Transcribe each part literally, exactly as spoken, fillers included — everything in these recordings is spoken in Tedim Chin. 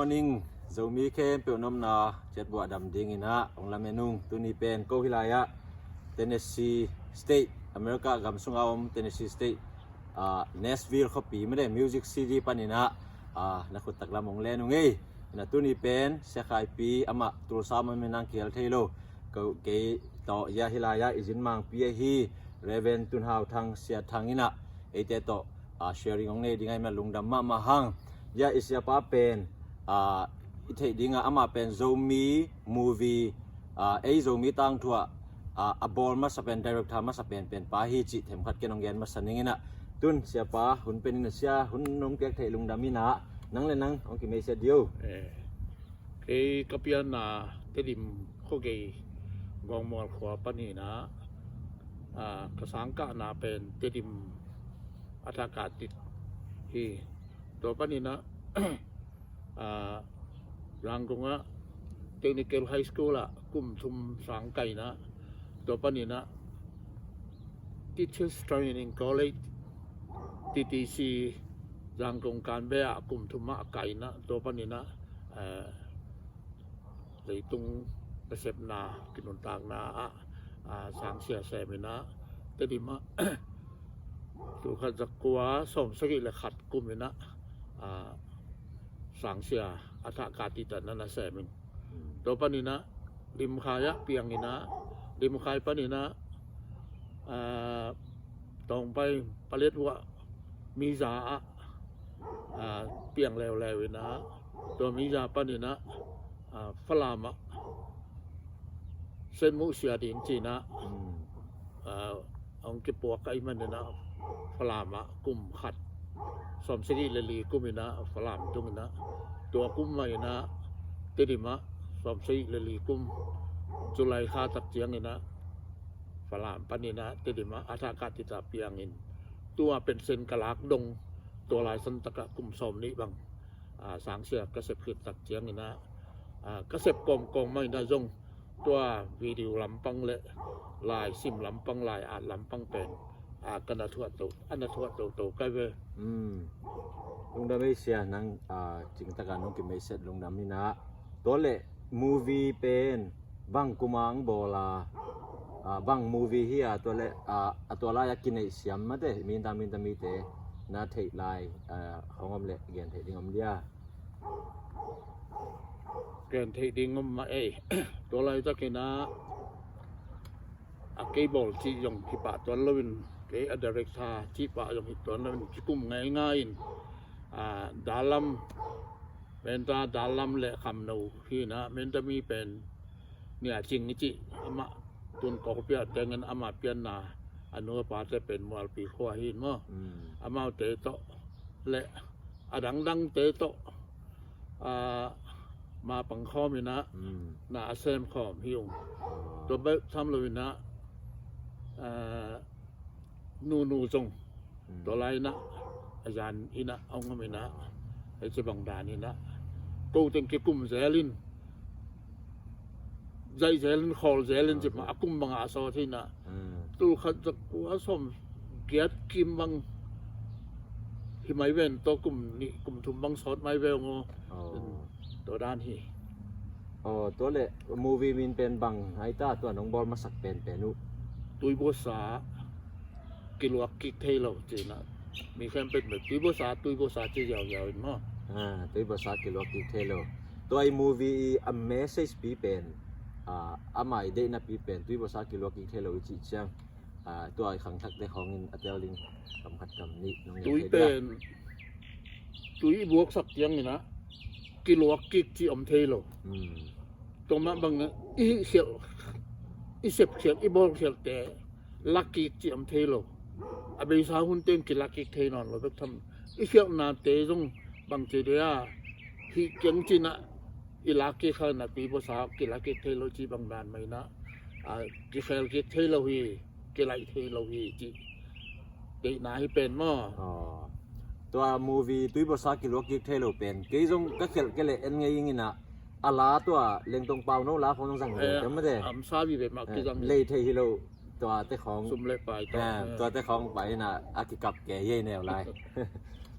Ning Zomi khempeuh nopna ciatbuah dam dingin ah hong lamen ung. Tuni pen ko hih lai-ah Tennessee State, America gam sunga om Tennessee State, ah, Nashville khuapi made Music City panin ah, ah, na khut taklam hong len ung ei. Ina tuni pen Sia Khaipi amah Tulsa mamin ang kihel thei lo. Ko kei tawh hia hih lai-ah i zin mangpi ahi Reverend Tun Hau Thang, Sia Thang in ah eite tawh, ah, sharing hong nei ding ahih manin lungdam mahmah hang. Hia i siapa pen, ah, i theih dingah amah pen Zomi movie, ah, ei Zomi tangthu ah, ah, a bawl masa pen, director masa penpen pa hi cih themkhat ken hong gen masa ning in ah. Tun siapa hun pen in ah sia hun nong piak theih lungdam in ah nang le nang hong kimeisiat dih o. Eh, kei ka pianna Tedim khuagei Gawngmual khua panin ah, ah, ka sangkahna pen Tedim a thakah tit hi. Tua panin ah, ah, Yangon ah Technical High School ah kum thum sang kaihna, tua panin ah Teachers Training College, T T C, Yangon Kanbe ah kum thum ah kaihna, tua panin ah, eh, leitung nasepna kinuntakna ah, ah, sangsia sem in ah Tedim ah tulkhat zakua sawmsagih le khat kum in ah, ah, sangsia a thakah tit ah na sem in. Tua panin ah Limkhai ah piang in ah, Limkhai panin ah, ah, Tawngpai Paletwa miza ah, ah, piang leuleu in ah, tua miza panin ah, ah, Falam ah Senmuh sia ding ci in ah, ah, hong kipuak ahih manin ah Falam ah kum khat, sawmsagih le li kum in ah Falam tung in ah, tua kum mah in ah Tedim ah sawmsagih le li kum July kha tak ciangin ah Falam panin ah Tedim ah a thakah tit ah piangin, tua pension ka lak dong, tua lai santak ah kum sawmnih bang, ah, sangsia ka sep khit tak ciangin ah, ah, ka sep kawmkawm mah in ah zong tua video lampang le laisim lampang, lai-at lampang pen, ah, ka na thuah to, a na thuah toto kai ve. Lungdam ei sia, nang, ah, cingtak ah nong kimeisiat lungdam in ah. Tua le movie pen bang kum ah ang bawl a, ah, bang movie hi a, tua le, ah, a tua lai-ah kineih siam mate, minta minta mite na theih lai, ah, hong om le gen theih ding om dia. Gen theih ding om mah ei. Tua laitakin ah a kei bawl cih zong hi pah tuan loin, kei a director cih pah zong hi tuan loin, kikum ngeingai in, ah, dalam, menta dalam le khamno hi in ah, menta mi pen Nia Cing i cih, amah tun kawlpi ah tengin amah pianna a nu a pate pen Mualpi khua hi in maw. Amaute tawh le a dangdangte tawh, ah, ma pang khawm in ah, na a sem khawm hi ung. Tua bek tham lo in ah, ah, nunu zong tua lai in ah a zan in ah a hong om in ah, hei ci bang dan in ah ko teng kikum zel in, zaih zel in, khawl zel in ci mah, a kum bangah a sawt hi in ah, tulkhat zakua sawm giat kim bang hi mai ven, tua kum nih kum thum bang sawt mai ve ung aw. Tua dan hi. Aw, tua le movie min pen bang ai ta, tua nong bawl masak penpen uh? Tuibuasa kiluak kik thei lo ci in ah, mi khempeuh pen Tuibuasa, Tuibuasa ci ziauziau in maw. Ah, Tuibuasa kiluak kik thei lo. Tua i movie i a message pi pen, ah, ama i deihna pi pen Tuibuasa kiluak kik thei lo i cih ciang, ah, tua i khangthakte khawngin a tel ding kam khat kam nih nong gen thei dia? Tui pen, tui i buaksak ciangin ah kiluak kik ci om thei lo. Tua mah bang i khialh, i sep khialh, i bawl khialhte la kik ci om thei lo. A beisa hun teng kila kik thei nawn lo bek tham. I khialhnate zong bang ci dia, hih keng ci in ah i la kik kha in ah Tuibuasa kila kik thei lo ci bang dan mah in ah, ah, kikhel kik thei lo hi, kilaih thei lo hi cih deihna hi pen maw. Tua movie Tuibuasa kiluak kik thei lo pen kei zong ka khialh kei le en ngei ing in ah, a la tua Lengtong Pauno la khawng zang lo te mate. Amsa vive mah kizang lei thei hi lo, tua te khawng, sum le pai tawh, tua te khawng pai in ah a kikap ke hi ei neu lai.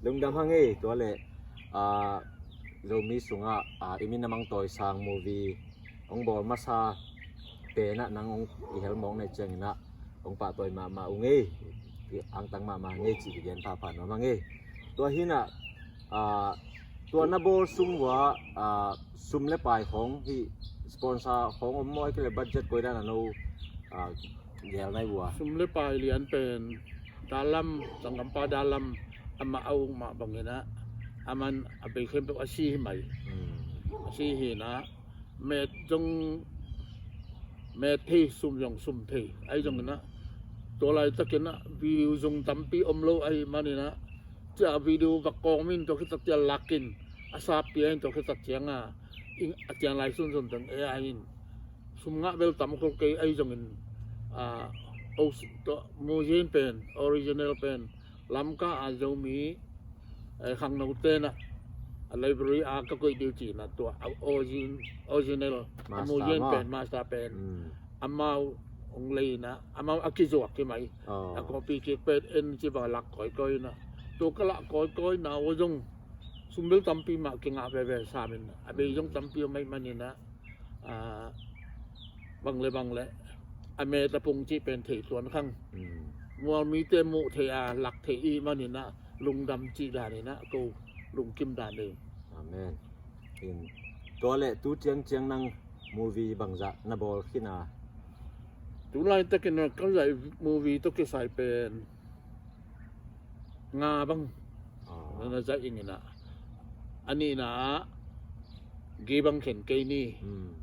Lungdam hang ei. Tua le, ah, Zomi sungah, ah, i min a mang tawisang movie hong bawl masa penah nang hong i hel mawk na hih ciangin ah hong pahtawi mahmah ung ei. I angtang mahmah ung ei cih ka gen phapha nuam ung ei. Tua hi-in ah, ah, tua na bawl sung uah, ah, sum le pai khawng hih sponsor khawng om maw, ahih kei leh budget koi dan a no, ah, gel na hi uh a? Sum le pai lian pen Dalam, sanggampa Dalam, amah a uk mah bangin ah, aman a bei khempeuh a si hi mai. Hmm. A si hi-in ah, met zong met thei, sum zong sum thei. Ahi zongin ah, tua laitakin ah video zong tampi om lo ahih manin ah, tua video va kawm in, tua khit tak ciang lak in, a sap pia in, tua khit tak ciang a, a ciang lai sunsun teng A I in sum ngah bel tam khol kei. Ahi zongin, ah, o, tua museum pen, original pen, Lamka a Zomi, eh, khangnote in ah, a library ah ka koih ding ci-in ah, tua, a origin-, original, a master museum maw? Pen, master pen. Hmm. Amau hong lei-in ah, amau a kizuak hi mai. Oh. A copy kik pen en ci bang lak kawikawi in ah. Tua ka lak kawikawi na uh zong sum bel tampi mah kingah veve sam in ah. A bei zong, hmm, tampi om ahih manin ah, ah, bang le bang le, a met a pung cih pen thei tuan khang. Hmm. Mual mite muh thei a, lak thei ahih manin ah, lungdam cih danin ah, ko lungkim dan ei. Amen. In, tua leh tu ciangciang nang movie bangzah na bawl khin a? Tu laitakin ah ka zaih movie tawh kisai pen nga bang, ah, na zaih ing in ah. A nihna ah, Gibang Khen Kei Ni. Hmm.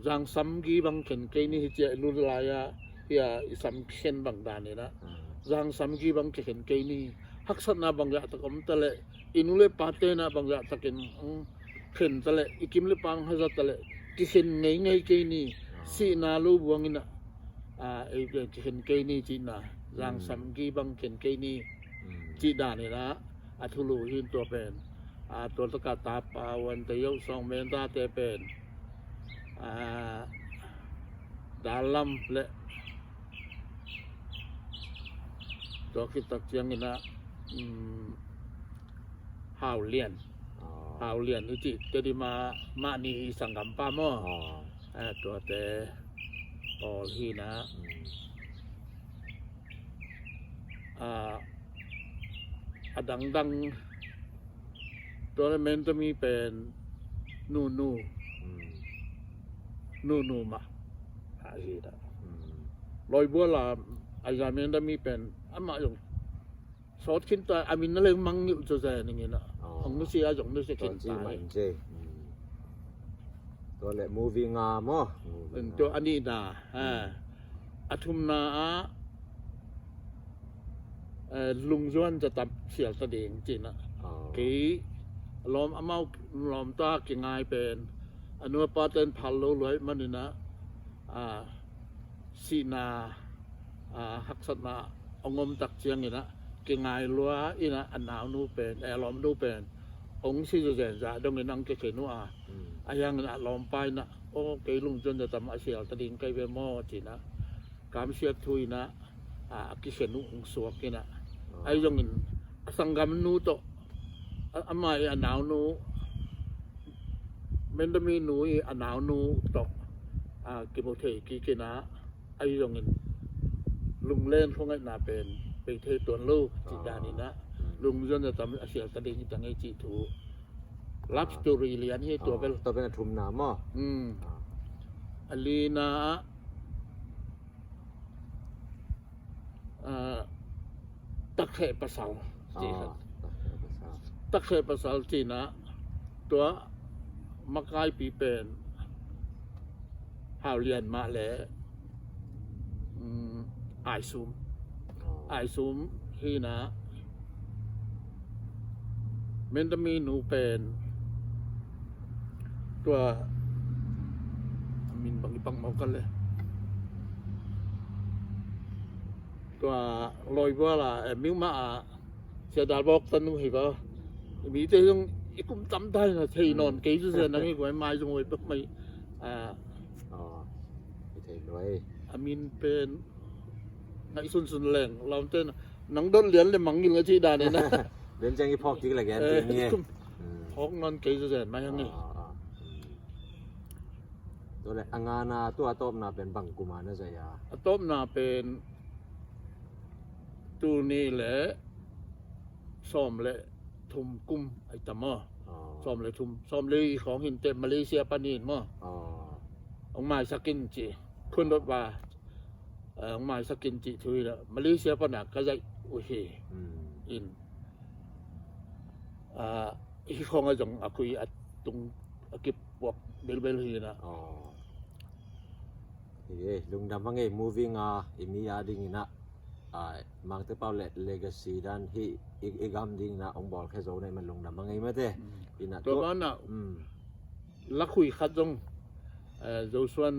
Zangsam Gibang Khen Kei Ni hi ci-a i lut lai-a, hi-a i sam khen bang danin ah. Hmm. Zangsam Gibang Khen Kei Ni. Haksatna bangzah tak om ta leh, i nu le pate in ah bangzah takin, hmm, khen ta leh, i kim le pang haza ta leh, kikhen ngeingei kei ni, ah, sihna lo buang in ah, ah, ei, ei, kikhen kei ni cihna, zangsam, hmm, Gibang Khen Kei Ni, hmm, cih danin ah, a thulu hi in tua pen, ah, tua taka tapa uante yoh sawng menta te pen, ah, Dalam le tua khit tak ciangin ah, um, Hau Lian. Oh. Hau Lian i cih Tedim a mah ni i sanggampa maw? Oh. Eh, tuate pawl hi in ah. Hmm. Ah, a dangdang tua le Mentami pen Nunu. Hmm. Nunu mah ahi in ah. Hmm. Lawibual a, a za Mentami pen amah zong sawt khin ta, a min na leng mang ngilh zaw zen ing in ah. Oh. Hong nusia zong nusia khin ta. Hmm. Tua le movie nga maw? Movie nga. Tua a nihna, ha. Hmm. A thumna ah, eh, Lungzuan Zatam Sial Ta Ding cihna. Oh. Kei lawm, amau lawmta kingai pen, a nu a pate in phal lo lua ahih manin ah, ah, sihna, ah, haksatna hong om tak ciangin ah, kingai lua in ah, a naunu pen, eh, a lawmnu pen hong si zawzen zah dongin hong kikhen uh a. Hmm. Ahi hangin a lawmpa in ah, aw, kei Lungzuan Zatam a sial ta ding ka hi ve maw, ci-in ah, kamsiat thu in ah, a, a kikhen uh hong suak in ah. Oh. Ahi zongin a sanggamnu tawh, a, amah i a naunu, Mentami nu i a naunu tawh, a, kimu thei kik in ah, ahi zongin lunglen khuangaihna pen bei thei tuan lo cih danin ah, Lungzuan Zatam a sial ta ding hi ta ngei cih thu. Love story lian hi tua bel. Tua pen a thumna maw? Hmm. A lina ah, ah, Takheh Pasal cih khat. Takheh Pasal. Takheh Pasal cihna, tua makaipi pen Hau Lian mah le, um, Ai Sum. Ai Sum hi in ah, Mentami nu pen tua, a min bang i pang mawk a le, tua Lawibual a, eh, Miuhmah a Sia Dal Bawk tanu hi ba. Mite zong i kum tam ta hi na, thei nawn kei zu sia nang i guai mai zong uai bek mai. Ah. Oh, i thei luai. A min pen ngaihsunsun leng lawmte in ah, nang dot lian le mangngilh a cih danin ah. Lian ciang i phawk kik le gen kik ni. Eh, i kum, hmm, Hawk nawn kei zazen mai hang hi. Tua le a ngana tua a tawpna pen bang kuma na zai a? A tawpna pen tuni le sawm le thum kum ai tam aw. Sawm le thum, sawm le khawng hin te Malaysia panin maw. Ong maisak in ci khun dot ba. Ong maisak in cih thu hi la Malaysia pana ka zaih uh hi. In hi khawng a zong a khui a tung a kipuak belbel hi na. Hi e, lungdam hang e, movie nga i mi a ding ina, Mangte Pau le legacy dan hi i gam ding ina ong bawl khe zo na i man lungdam hang e mate. Ina tua bana lakhui khat zong Zosuan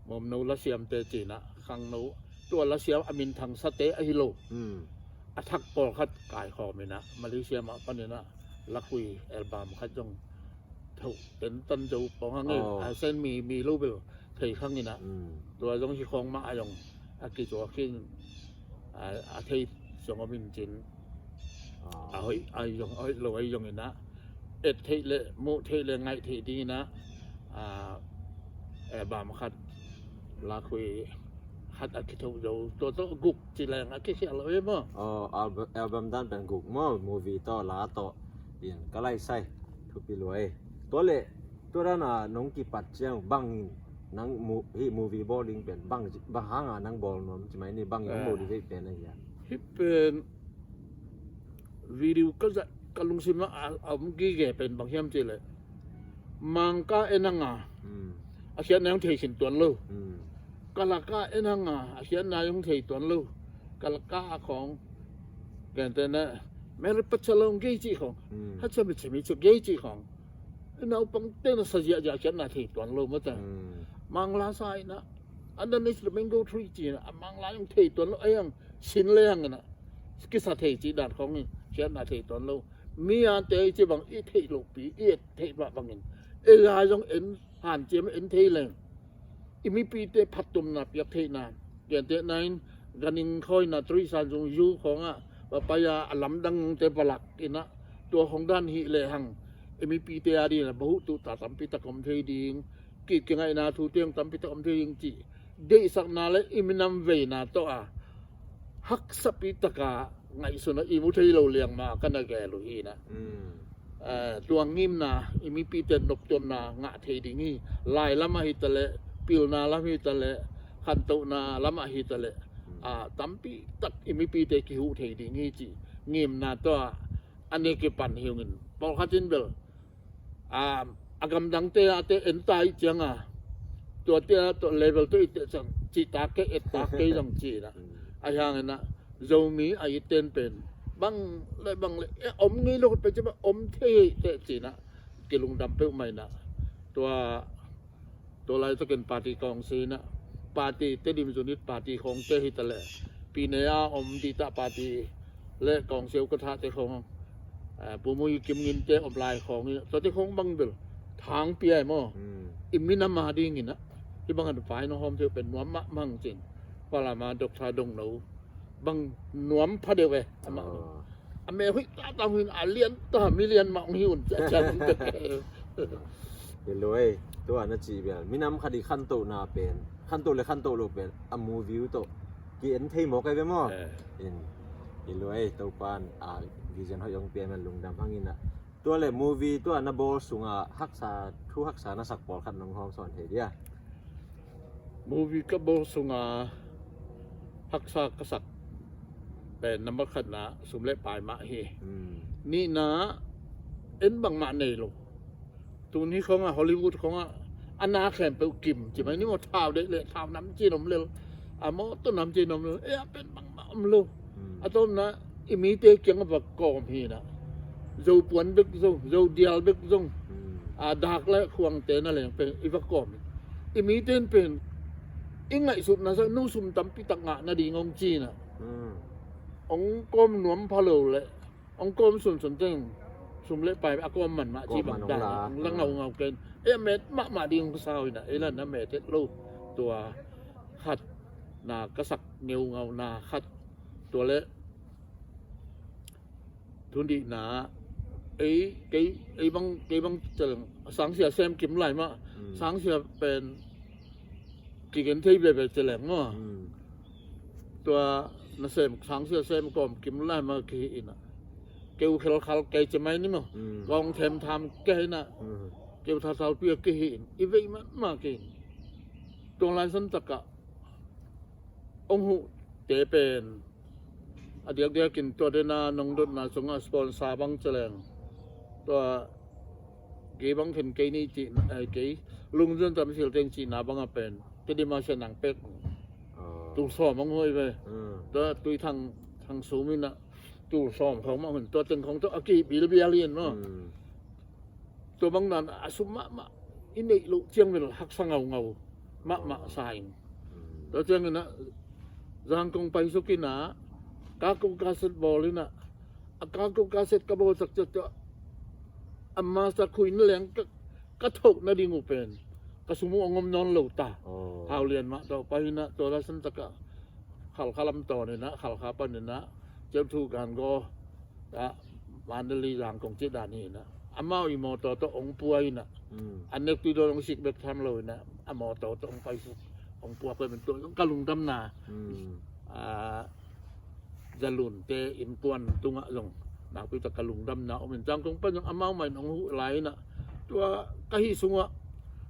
Mawmno lasiamte cina khangno tua lasiam a minthang sate ahi lo. A thak pawlkhat kaikhawm ina Malaysia mah panina lakhui album khat zong tho ten tan zo pawng hang e. A sen mi mi lo bel thei khang ina tua zong hi khawng mah a zong a kicuak khin a thei zong a min cin a hoih a zong a hoih lo a zong ina et theih le muh theih le ngaih theih ding ina album khat lakhui khat a kitho zo tua tawh guk ci leng a kikhial lo e maw. Album dan pen guk maw, movie tawh la tawh in ka laisai thupi luai. Tua le tua dana nong kipat ciang bangin nang hih movie bawl ding pen bang hanga nang bawl nuam ci mai ni, bangin nong bawl ding pen ahi a? Hih pen video ka zat ka lungsim a om gige pen bang hiam ci le Mangka en hanga a khiatna hong thei khin tuan lo. Kalaka en hanga a khiatna hong thei tuan lo. Kalaka a khawng gentena meri pachalong gei ci khawng hacha mi chemi chu gei ci khawng naupang tena sa ziahziah khiatna thei tuan lo mata. Mangla sa ina underneath the mango tree cina a Mangla hong thei tuan lo a yang sin le yang ina kisa thei ci dan khawng in khiatna thei tuan lo. Mi ante ci bang i theih lopi i et theih mah bangin ei lai zong en hanciam en thei leng i mipite phattumna piak theihna. Gentehna in ganing khawina turisan zung zu khawngah papaya a lamdangte palak ina tua khawng dan hih lehang i mipite a dina bahuh tuhta tampitak om thei ding, kikkingaihna thu tiang tampitak om thei ding cih deihsakna le i minam veina tawh a haksapi taka ngaihsuna i mu thei lo liangma ka na gel uh hi na. Tua ngimna i mipite noptuamna ngah thei ding hi. Lai lamah hitaleh pilna lam hitaleh khantohna lamah hitaleh tampi tak i mipite kihuh thei ding hi ci ngimna tawh a ne kipan hi ungin pawlkhat in bel a gamdangte ate enta ih cianga tuate a tawh level tawh ite ciang cihta kei etta kei zong cihna a hiangina Zomi a iten pen bang le bang le om ngei lo pe ci bang om thei te cihna kilungdam peuh maina tua tua laitakin party kawngsi na party Tedim Unit Party khawngte hitaleh pine a om dita party le kawngsi ukatha te khawng Pu Mui Kim Ngin te om lai khawng hi tuate khawng bang bel thang piai maw? I minam a dingin a hi bang an vai nong hawm theu pen nuam mahmah cin palama Doctor Dongno bang nuam pha deuh e. Amah a meh huih ta tam huin a lian ta mi lian mah hong hi un ciacian hong pek. Hi lo ei tua na cih bel minam khat i khantohna pen khantoh le khantoh lo pen a movie uh tawh ki en thei mawk ai ve maw? Hi lo ei Topan a vision hoih hong pia man lungdam hangin a tua le movie tua na bawl sunga haksa thu haksa na sak pawlkhat nong hawm sawn thei dia? Movie ka bawl sunga haksa ka sak pen number khatna sum le pai mah hi. Nihna en bangmah nei lo. Tuni khawngah Hollywood khawngah a na khempeuh kim ci mai ni maw? Thau deih le thau nam ci nom lel a maw tawh nam ci nom lel e a pen bangmah om lo. A tawpna i mite kiang a va kawm hi na. Zo puan bek zo, zo dial bek zong a dak le khuangte na leng pen i va kawm hi. I mite in pen i ngaihsutna sa nu sum tampi tak ngah nading hong ci na hong kawm nuam pha lo le hong kawm sunsun teng sum le pai a kawm man mah ci bang dan hong la ngaungau ken e a met mahmah ding hong sau hi na ei la na met het lo. Tua khat na ka sak ngeungau na khat tua le thundihna Ei, kei, ei bang, kei bang celeng, sangsia sem kim lai mah. Mm. Sangsia pen kigen thei bebe celeng maw. Mm. Tua nasem, sangsia sem kawm kim lai mah kihi inah. Keu khelkhal kei cemai ni maw. Mm. Kawng them tham kei inah. Mm. Keu thathalpi a kihi in. I vei mahmah kei in. Tua lai san takah ong huh te pen a diakdiakin tua dena nong dotna sungah sponsor bang celeng. Tua kei bang khen kei ni cih, eh, kei lungzun tam sil teng cihna bangah pen Tedim a sian nang pek. Ah. Tul sawm hong huai ve. Hmm. Tua Tui Thang, Thang Sum inah tul sawm khong mah hun tua teng khong tua a kibilbial in maw. Hmm. Tua bang dan a sum mahmah i neih loh ciang bel haksa ngaungau mahmah sa in. Tua ciang inah Zangkong paisuk inah Kaku Kaset bawl inah a Kaku Kaset ka bawl sak ciat tua a master khui na leng ka, ka thoh nading uh pen ka sum uh a ngom nawn lo ta. Oh. Hau lian mah tawh pai inah tua lasan takah Khalkha lam tawn inah Khalkha pan inah Ciau Thu Gan Gaw ah, Mandalay Zangkong cih dan hi inah amau i mawtaw tawh ong pua inah. Mm. An nek tui dawn ong sik bek tham lo inah a mawtaw tawh ong paisuk ong pua pen tua ka lungdamna. Mm. Ah, Zalun te innkuan tungah zong nakpi tak ka lungdamna om in Zangkong pan zong amau mah in ong huh lai inah tua ka hih sungah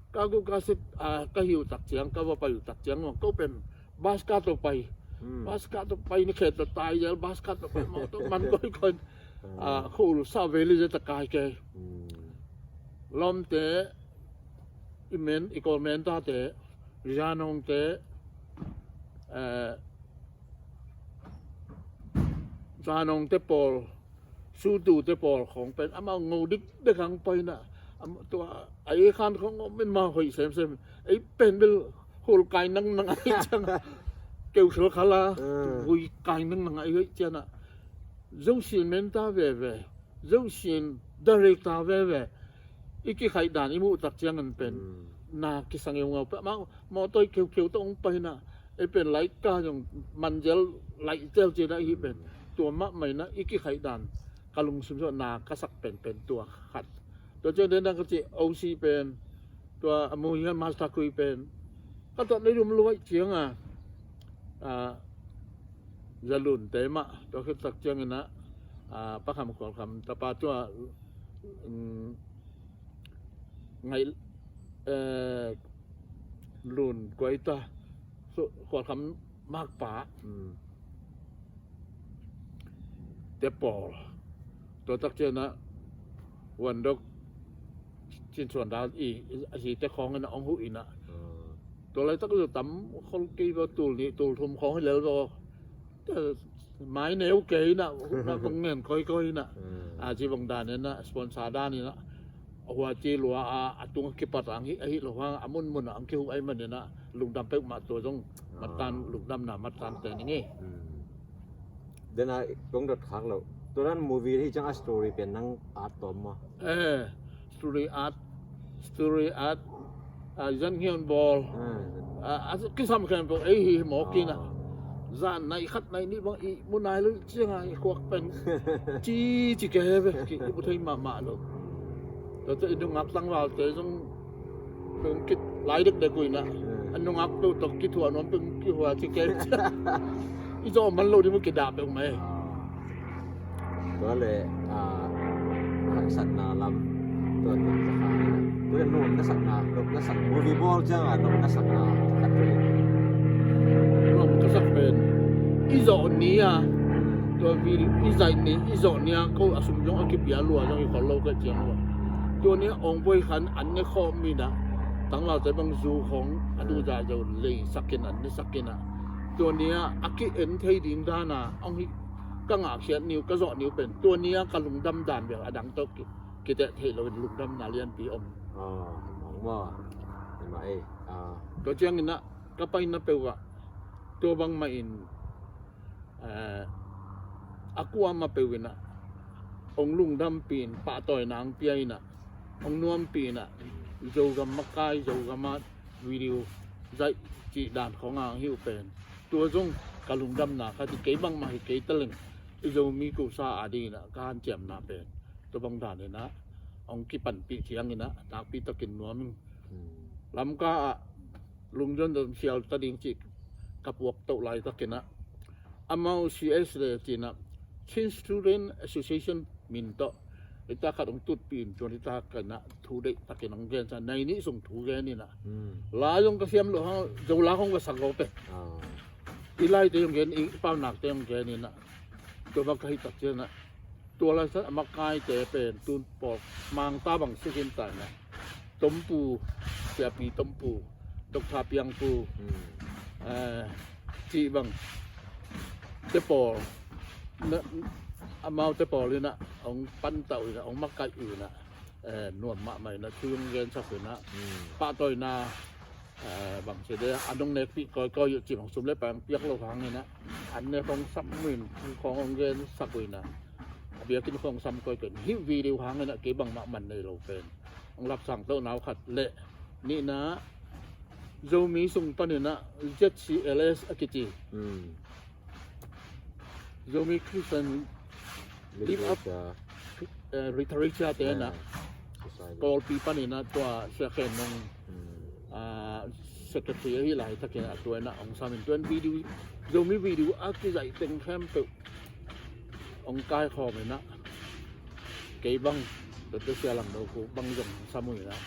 Kaku Kaset, ah, ka hih uh tak ciang ka va pai uh tak ciang zong ko pen bus ka tawh pai. Hmm. Bus ka tawh pai ni khet tawh tai zel bus ka tawh pai mawtaw man koikoi. Hmm. Ah, khul sa veli zeta kai kei. Hmm. Lawmte i men i kawl mentate Zanongte, eh, Zanongte pawl Sutute pawl khong pen amau ngo dikdek ang paina tua a ei khan khong om in ma hoih semsem. Ei pen bel hul kai nangnang ahi ciang keu khelkhal a vui kai nangnang ahi ciang a zosin menta veve, zosin director veve i kikhaih dan i muh tak ciangin pen na kisang i ngaw peh amau mawtaw i keu keu tawh hong paina ei pen laika zong manzel laih zel cina ihi pen tua mahmah ina i kikhaih dan ka lungsim zawh na ka sak penpen tua khat. Tua ciang den dang ka cih O C pen tua a mu hian master kui pen ka tat lei lum luaih cianga zalun te mah tua khit tak ciangina pakham khualkham tapa tua ngaih lun kuaita khualkham makpa te pawl tua tak ciana wandok cinsuan dan i a hi te khawng ina ong huh ina tua laitak zu tam khol kei va tul nih tul thum khawng hi lel va mai neu kei ina hupna bang ngen koikoi ina a ci bang dan ina sponsor dan ina a hua ci lua a a tung kipat ang hi ahi lo hang a mun mun ang kihu ai man ina lungdam pek ma tua zong matan lungdam na matan te ning e. Dena kong dot khak lo tua dan movie hi chang a story pen nang at tom ma. Eh, story at story at a zan hian bawl a kisam khen bawl ei hi mawk ina zan nai khat nai nih bang i mu nai lo cianga i khuak pen ci ci ke he ve ki i bu thei mahmah lo. Tua tua i nungak tangvalte zong peng kit lai dekdek uh ina a nungak peuh tawh kithuah nuam peng kihua ci ke i zawh man lo ding mu kidah peuh mai. Tua le haksatna lam tua tua ka kha ina tua le nuam na sakna nuam na sak movie bawl cianga nuam na sakna khat tua le nuam ka sak pen i zawh ni a tua video i zaih ni i zawh ni a ko a sum zong a kipia lua zong i khol lo ka ciang lua tua ni a ong buai khan an ne khawm mina tangvalte bang zu khong a duza zo lei sakin an ne sakina tua ni a a ki en thei ding dana ong hi ka ngahkhiat niu ka zawh niu pen tua ni a ka lungdam dan bel a dang tawh kiteh theih loin lungdamna lianpi om. Tua ciangin ah ka paina peuh ah tua bangmah in a kuamah peuh in ah hong lungdampi in pahtawina hong pia in ah hong nuampi in ah Zogam makai Zogam ah video zaih cih dan khawng a hong hi uh pen tua zong ka lungdamna khat hi kei bangmah hi kei taleng i Zomi kusa a dingin ah ka hanciamna pen Tua bang danin ah hong kipanpih ciangin ah nakpi takin nuam ing. Lamka ah lungdon dong sial ta ding cih ka puak toh laitakin ah amau C S le cin ah Chin Student Association min tawh hita khat hong tutpih in tua hita khat in ah thu deih takin hong gensa, nai nih sung thu gen in ah lai zong ka siam loh hang Zola hong va sak gawp e. I laite zong gen, i paunakte zong gen in ah tua bang ka hih tak ciang ah tua laitak a makaite pen tun pawl Mangta bang sikin ta in ah Tompu, Siapi Tompu, Doctor Piangpu, eh, cih bang te pawl, amau te pawl in ah hong pantauh in ah hong makaih in ah nuam mahmah in ah thu hong gensak in ah pahtawina bang ci dia an hong nekpih kawikawi uh cih bang sum le pai hong piak lo hangin ah an nek hong sam uh in thu khawng hong gensak uh in ah a biakinn khawng sam kawikawi in hih video hangin ah kei bangmah man nei lo pen hong lapsang toh nau khat le nihna Zomi sung panin ah Z C L S a kici Zomi Christian Live Up Literature te na Kawlpi panin ah tua Sia Khen Nong secretary ahi laitakin ah tua in ah hong samin tua in video, Zomi video a kizaih teng khempeuh hong kaikhawm in ah kei bang Doctor Sia Lang Do Khup bang zong hong sam uh in ah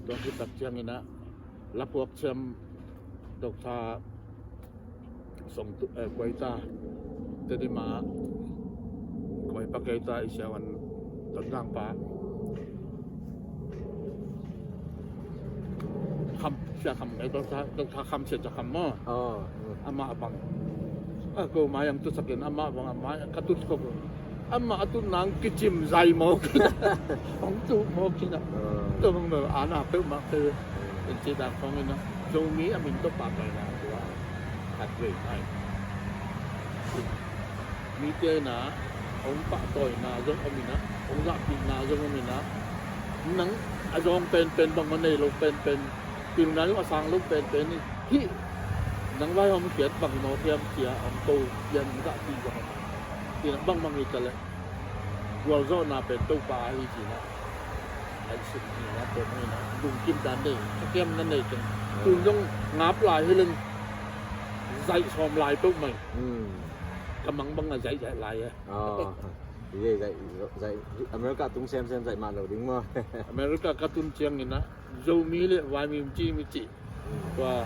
tua hong kitak ciangin ah lapuak ciam Doctor Song Kuaita, Tedima Kuaipa Keita, i siawan Tondang pa Kham, Sia Kham ngai, Doctor Kham, Sia Kham maw? Amah bang a ko mai ang tutsakin amah bang a mai ka tut khop. Amah a tut nang kicim zai mawk in ah hong tut mawk in ah tua bang bel ana peuhmah peuh in ci dan khawng in ah Zomi a min tawh pahtawi na tua khat vei ngai. Mite na hong pahtawina zong om in ah hong zahpihna zong om in ah nang a zawng penpen bangmah nei lo penpen pilna zong a sang lo penpen in hih nang vai hong piat bang maw hiam cia hong ko pian zahpih zong om in ah bangmah hi ta leh gualzawhna pen Topa ahi cina. Ai sum ni na pen ni na lungkim dan nei, ka kiam na nei keng. Tun zong ngap lai hi leng zaih sawm lai peuh mai. Ka mang bang a zaih zaih lai e. Zaih, zaih, America tung semsem zaih mah lo ding maw? America ka tun ciangin ah Zomi le vaimim ci mi cih tua,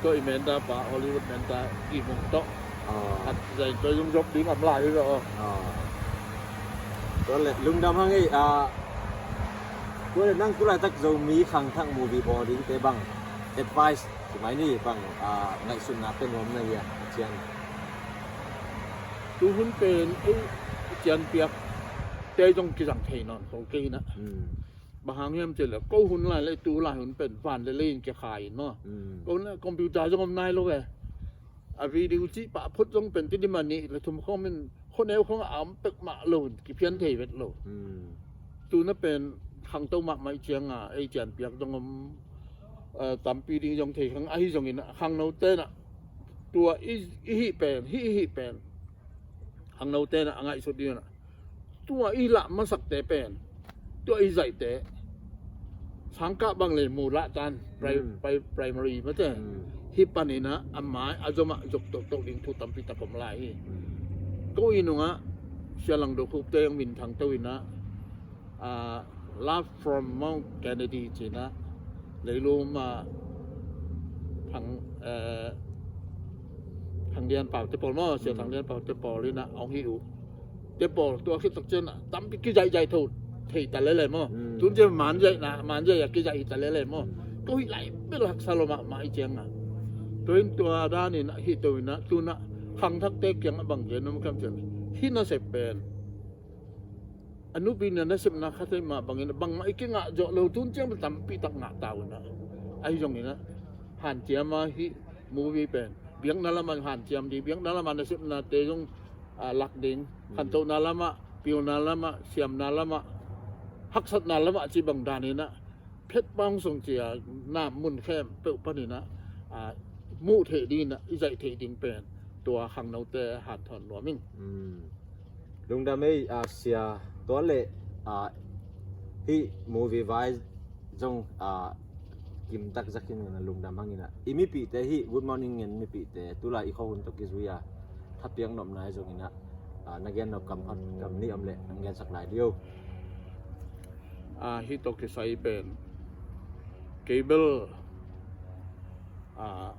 tua i menta pa Hollywood menta i mung tawh khat zain tua zungzop ding am lai hi lo. Tua le lungdam hang ei. Tua le nang tulaitak Zomi khangthak movie bawl dingte bang advice tumai ni bang ngaihsutna pe nuam na hia a cian? Tuhun pen ei cianpiak te zong kizang thei nawn kho kei na. Bang hang hiam cih leh ko hun lai le tu lai hun pen van le lei in kikhai in maw? Ko hun le computer zong om nai lo e. A video cih pah phot zong pen ti dim a nih le thum khawng in khuaneu khawng a om pek mah lo in kiphian thei vet lo. Tu na pen khangto mahmah i cianga ei cianpiak zong om, tampi ding zong thei khang ahi zongin khangnote na tua i hih pen hih i hih pen khangnote na a ngaihsut ding na tua i lah masakte pen tua i zaihte sangkah bang le mu lah tan primary mate hi panin ah a mai a zom ah zok tohtoh ding thu tampi tak om lai hi. Ko i nungah Sia Lang Do Khup te hong minthang to in ah Love from Mount Kennedy cina leilum ah Thang Thang Lian Pau te pawl maw, Sia Thang Lian Pau te pawl in ah hong hi uh. Te pawl tua khit tak cian ah tampi kizaihzaih tho thei ta lele maw? Tun cian man zaih na man zaih ah kizaih hi ta lele maw? Ko hih lai bel haksa lo mahmah i ciang ah tua in tua dan in ah hih to in ah tun ah khangthakte kiang ah bang gen om kam cian hih nasep pen a nupi na nasepna khat ei mah bangin bangmah i kingah zawh lo tun ciang bel tampi tak ngah ta uh in ah ahi zongin ah hanciam a hih movie pen biakna lamah hanciam ding, biakna lamah nasepnate zong lak ding, khantohna lamah, pilna lamah, siamna lamah, haksatna lamah ci bang danin ah phet pang sung cia na mun khempeuh panin ah muh theih ding in ah i zaih theih ding pen tua khangnote hanthawn nuam ing. Lungdam ei a sia. Tua le Ah, hih movie vai zong, ah, kimtak zakin in a lungdam hangin ah, i mipihte hih Good Morning ngen mipihte tulai i khuahun tawh kizui a thapiak nopna i zongin ah, ah, na gen nop kam khat kam nih om leh nang gensak lai dih o. Ah, hih tawh kisai pen cable, ah,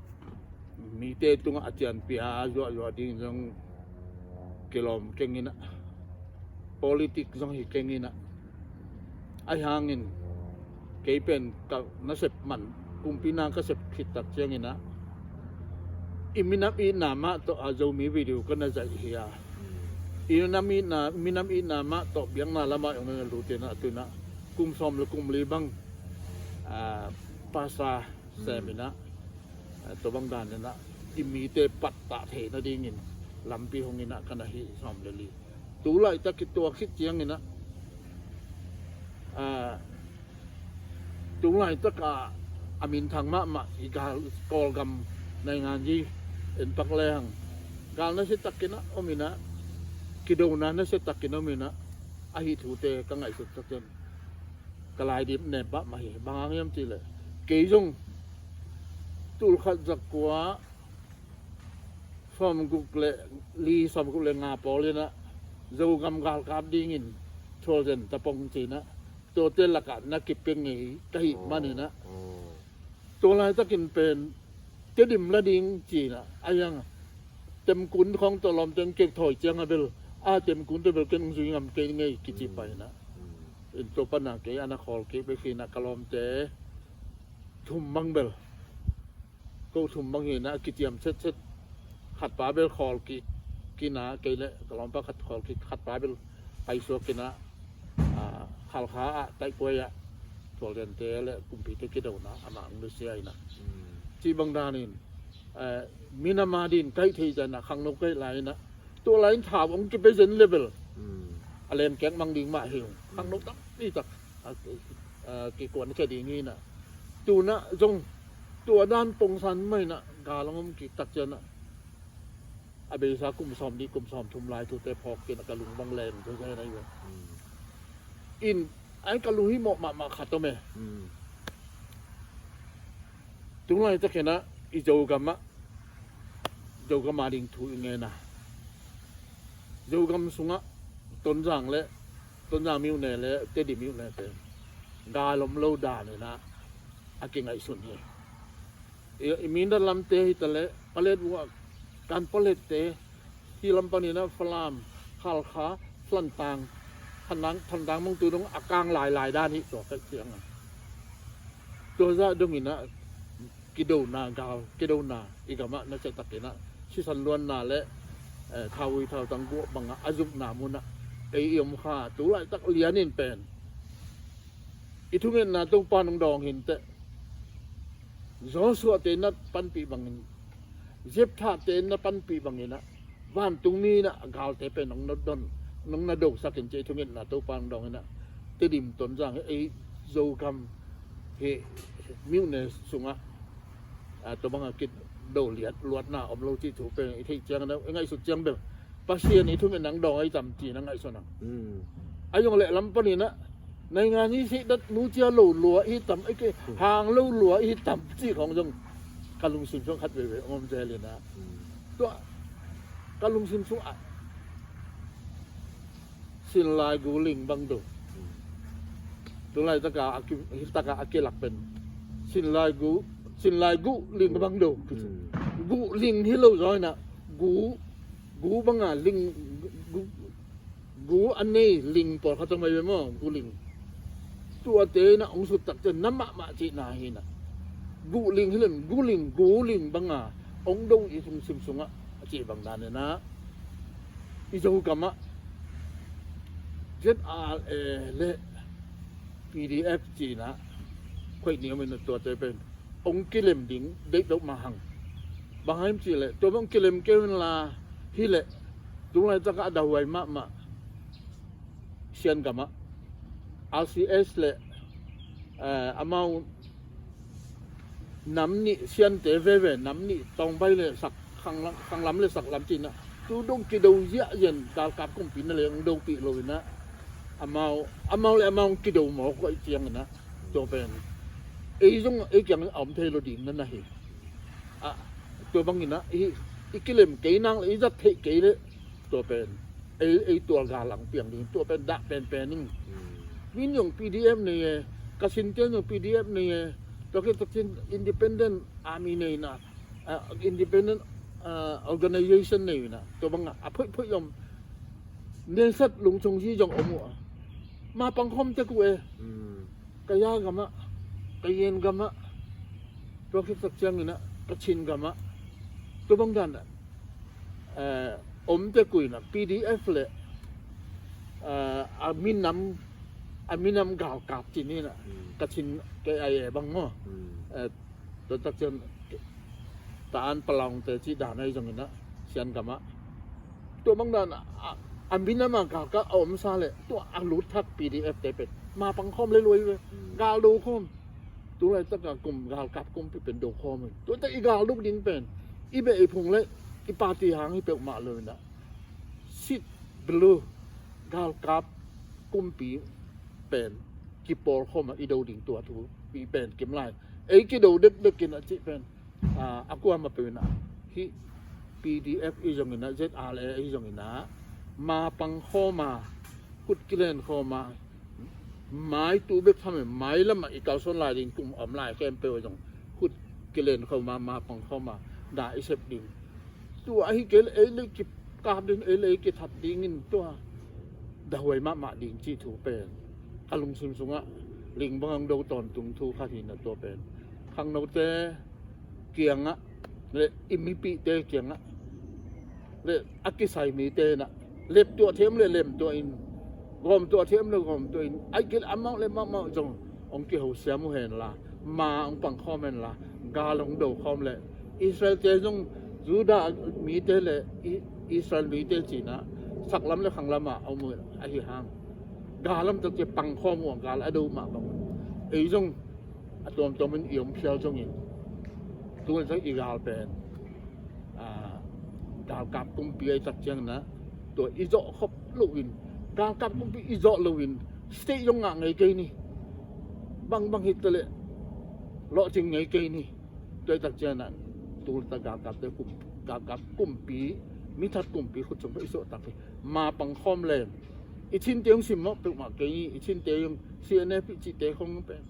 mite tungah a cianpia zuahzuah ding zong kilawm keng in ah, politik zong hi keng in ah, ahi hangin kei pen ka nasep man, kumpi na ka sep khit tak ciangin ah, i minam itna mah tawh a Zomi video ka na zaih hi a, i minam itna, minam itna mah tawh biakna lamah i ong na lut in ah, tu in ah kum sawm le kum li bang, ah, pasa sem in ah, ah, tua bang dan in ah i mite pattah theih nadingin lampi hong in ah ka na hi sawm le li. Tu laitak i tua khit ciangin ah, ah, tu laitak a, a minthang mahmah i gal, Kawlgam naingan hi, en pak lehang gal nasia takin ah om in ah, kidona nasia takin om in ah, ahi thute ka ngaihsut takin ka lai dip nem pah mah hi. Bang hang hiam cih leh kei zong tul khat za kua sawmguk le li, sawmguk le nga pawl in ah Zogam galkap dingin thualzen tapong ci in ah tuate lakah na kipia ngei ka hih man in ah, tua laitakin pen Tedim la ding ci in ah, a iang Temkun khawng tawh lawmte hong kek thawi ciang a bel, a Temkun tawh bel ken hong zui ngam kei ngei kici pah in ah, in tua pan a kei a na khawl kik bek hi in ah ka lawmte thum bang bel, ko thum bang hi in ah kiciam setset, khatpa bel khawl kik, kina kei le ka lawmpa khat khawl kik, khatpa bel paisuak in ah, ah, Halkha ah taihkuai ah thualzente le kumpite kidona amah hong nusia in ah, cih bang danin, eh, minam a din kaih theih zah in ah khangno kaih lai in ah, tua lai in thau hong kipia zen le bel a lemkek mang ding mah hi ung. Khangno tampi tak a, a, kikuankhia ding hi in ah, tu in ah zong tua dan pongsan mah in ah gal hong om kik tak ciang ah, a beisa kum sawm nih kum sawm thum lai thute phawk kei in ah ka lung bang leng zezen ahi ve. In, ai ka lunghimawh mahmah khat om e. Tu laitak in ah i Zogam ah, Zogam a ding thu i ngen a, Zogam sungah Tonzang le, Tonzang myone le Tedim myone te gal om lo dan in ah a kingaihsun hi. I, i Mindat lamte hi ta leh Paletwa, Kanpalette, hih lam panin ah Falam, Halkha, Thantlang, Thantlang, Thantlang mong tu dong a kang lailai dan hi tua ka ciang a. Tua zah dongin ah kidona gal, kidona i gamah nasia takin ah sisan luanna le, eh, thaui thautang guah bangah a zukna munah ei i om kha. Tu laitak lianin pen i thungetna Topa nong dawng hinteh, Joshua te na panpih bangin, Jephthah te na panpih bangin ah, vantungmi in ah a galte pen nong na don, nong na dosakin ci, i thungetna Topa nong dawngin ah, Tedim Tonzang hi, ei Zogam hi, myone sungah, ah, tua bangah kido liat luatna om lo cih thu pen i theih ciang in ah, i ngaihsut ciang bel Pasian i thungetna dawng ahi tam ci-in a ngaihsun ang. A zong leh lam panin ah naingan i sihdat nucia lo lua i hi tam, hang lo lua i hi tam cih khawng zong ka lungsim sung khat veivei om zel in ah, tua ka lungsim sungah sinlai gu ling bang do. Tu laitak a, a ki, hih tak a a kilak pen sinlai gu, sinlai gu ling bang do. Gu ling hi lo zaw in ah, gu, gu bang a ling, gu, gu a nei ling pawlkhat om ahi ve maw, gu ling. Tuate in ah hong sut tak ciang na mahmah cihna hi in ah, gu ling hi lo in, gu ling, gu ling bang a hong do i lungsim sungah a cih bang dan in ah, i Zogam ah Z R A le P D F ci-in ah khuaih ni om in ah, tuate pen hong kilem ding deih peuhmah hang. Bang hang hiam cih leh tua bang kilem kei un la, hi leh tu laitak ah a dauhuai mahmah Sian gam ah R C S le, eh, amau nam nih, Siante veve nam nih, Tawngbai le Sak, Khanglam, Khanglam le Saklam ci-in ah, tu dong kido ziahziah in galkap kumpi na leng hong dopih lo in ah, Amau, amau le amau kido mawk uh ahih ciangin ah, tua pen ei zong ei kiang a om thei lo ding na na hi. Ah, tua bangin ah i, i kilem kei nang le i zat theih kei le, tua pen ei, ei tua gal ang piang ding, tua pen dah penpen ing. Min zong P D F nei e, Kachin te zong P D F nei e, tua khit takciang independent army nei na, ah, independent, ah, organization nei na, tua bang a, a phoih phoih zong nensat lungchung zi zong om uh a, ma pangkhawm tek uh e. Ka ya gam ah, ka yen gam ah, tua khit takciangin ah Kachin gam ah, tua bang dan ah, eh, om tek uh in ah P D F le, eh, a minam, a minam galkap cin in ah, Kachin K I A bang maw. Eh, tua takciang ta an palawngte cih dan ahi zongin ah, Sian gam ah, tua bang dan ah, a minam a galkap a omsa le tua a lut thak P D F te pen ma pangkhawm le luai ve. Gal do khawm. Tu laitak a kum galkap kumpi pen do khawm hi. Tua tak i gal duk ding pen i beh i phung le i party hang hi peuhmah lo in ah, sit blue, galkap kumpi pen kipawl khawm a i do ding tua thu i pen kim lai. Ei kido dekdek in ah cih pen, ah, a kuamah peuh in ah, hih P D F i zongin ah, Z R A i zongin ah, ma pangkhawm a, khut kilen khawm a, mai tu bek tham e, mai lamah i kalsuan lai ding kum om lai khempeuh zong khut kilen khawm a, ma pangkhawm a, da i sep ding. Tua ahi kei le ei le kikap ding, ei le ei kithat dingin tua dahuai mahmah ding cih thu pen ka lungsim sungah ling bang hong do tawntung thu khat hi na, tua pen khangnote kiangah le i mipihte kiangah le a kisai mite in ah, lemtuah theih om le lemtuah in, gawmtuah theih om le gawmtuah in, ahih kei le amau le mahmah zong hong kihosiam uh hen la, ma hong pangkhawm hen la, gal hong do khawm le Israel te zong Judah mite le I-, Israel mite ci in ah saklam le khanglam ah a om uh ahi hang, gal lam tak ci pangkhawm uh a, gal a do mah bang uh. Ei zong a tuamtuam in i om phial zongin, tu laitak i gal pen, ah, galkap kumpi ahi tak ciangin ah, tua i zawh khop loin, galkap kumpi i zawh loin state zong ngah ngei kei ni. Bangbang hi ta le lawhcing ngei kei ni. Tua ahi tak ciangin ah, tu laitak galkapte kum, galkap kumpi, mithat kumpi khut sung pen i suahtak hi. Ma pangkhawm leng i Chinte hong simmawh peuhmah kei ni. I Chinte hong C N F i cihte khong pen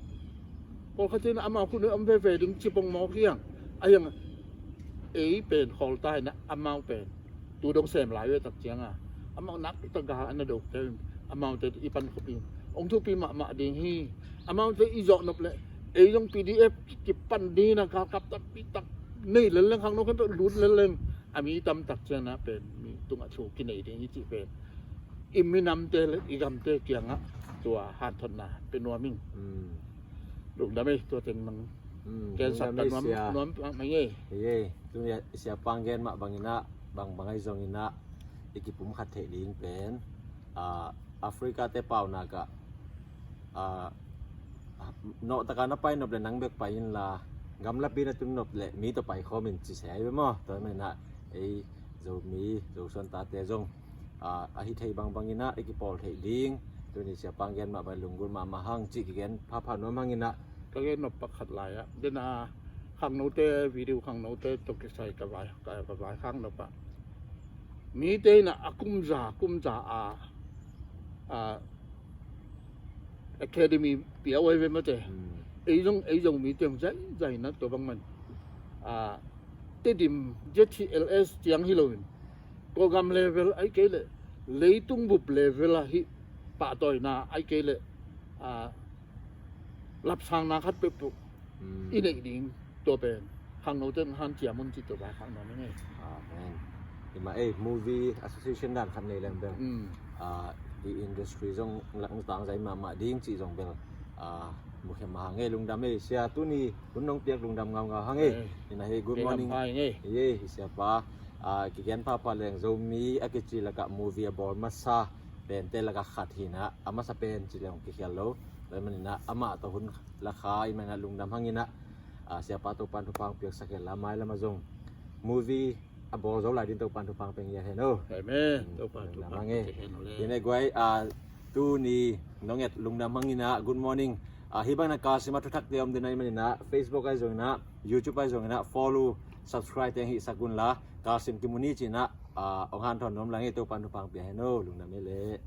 pawlkhat in amau khut nuai om veve ding ci pongmawk hiang. A hiang ei pen khawlta in ah amau pen tu dong sem lai uh e tak ciang a, amau nakpi tak gal a na dokte in amaute i pan khop in hong thupi mahmah ding hi. Amaute i zawh nop le ei zong P D F kipan ding in ah galkap takpi tak nei lel leng, khangno khempeuh lut lel leng a mi tam tak ciang ah pen mi tungah thu kinei ding hi cih pen i minamte le i gamte kiangah tua hanthotna pe nuam ing. Lungdam ei, tua teng mang. Ken sak ka nuam, nuam pang mai ngei. Ei, ei, tu ni a Siapa gen mah bangin ah, bang bang ahi zongin ah i kipum khat theih ding pen, ah, Africa te paunak ah, ah, nawh taka na pai nop le nang bek pai inla, gamlapi na tun nop le mi tawh pai khawm in ci se ahi ve maw. Tua manin ah ei Zomi, Zosuan tate zong, ah, a hi thei bangbang in ah i kipawl theih ding. Tuni Siapa gen mah bang lunggulh mahmah hang cih kigen phapha nuam hang in ah. Ka gen nop pakhat lai ah, den a khangnote, video khangnote tawh kisai ka vai, ka, ka vai khak nop ah, mite in ah a kumza, kumza a, a academy pia uh ahi ve mate. Ei zong, ei zong mite hong zai, zai na tua bang man, a, Tedim Z T L S ciang hi loin, Kawlgam level ahi kei le leitung bup level ah hih pahtawina ahi kei le, a, lapsangna khat peuhpeuh i neih ding, tua pen khangnote in hanciam un cih tua vai khak nuam ing ei. Amen. Hi mah ei, movie association dan khat nei leng bel, ah, i industry zong lak tang zai mahmah ding cih zong bel, ah, mukhem hang ei. Lungdam ei Sia, tuni hun nong piak lungdam ngaungau hang ei. Hi na hi, good morning. Ei, hi Siapa, ah, kigen phapha leng Zomi a kici lakah movie a bawl masa pente lakah khat hi na, a masa pen ci leng kikhial lo. Tua manin ah amah tawh hun lakha i manin ah lungdam hang in ah, ah, Siapa Topan thupha piaksak hen la, mailam ah zong movie a bawl zo lai ding Topan thupha pia hen o. Amen. Topan thupha pia hen o le. Hi na guai, ah, Tuni nong et lungdam hang in ah, good morning. Ah, hih bang in ah Kasim a thuthak te om den ahih manin ah, Facebook ahi zongin ah, YouTube ahi zongin ah, follow, subscribe teng hih sak un la, Kasim Kimuni ci in ah, ah, ong hanthawn nuam lang e. Topa'n thupha pia hen aw, lungdam e leh.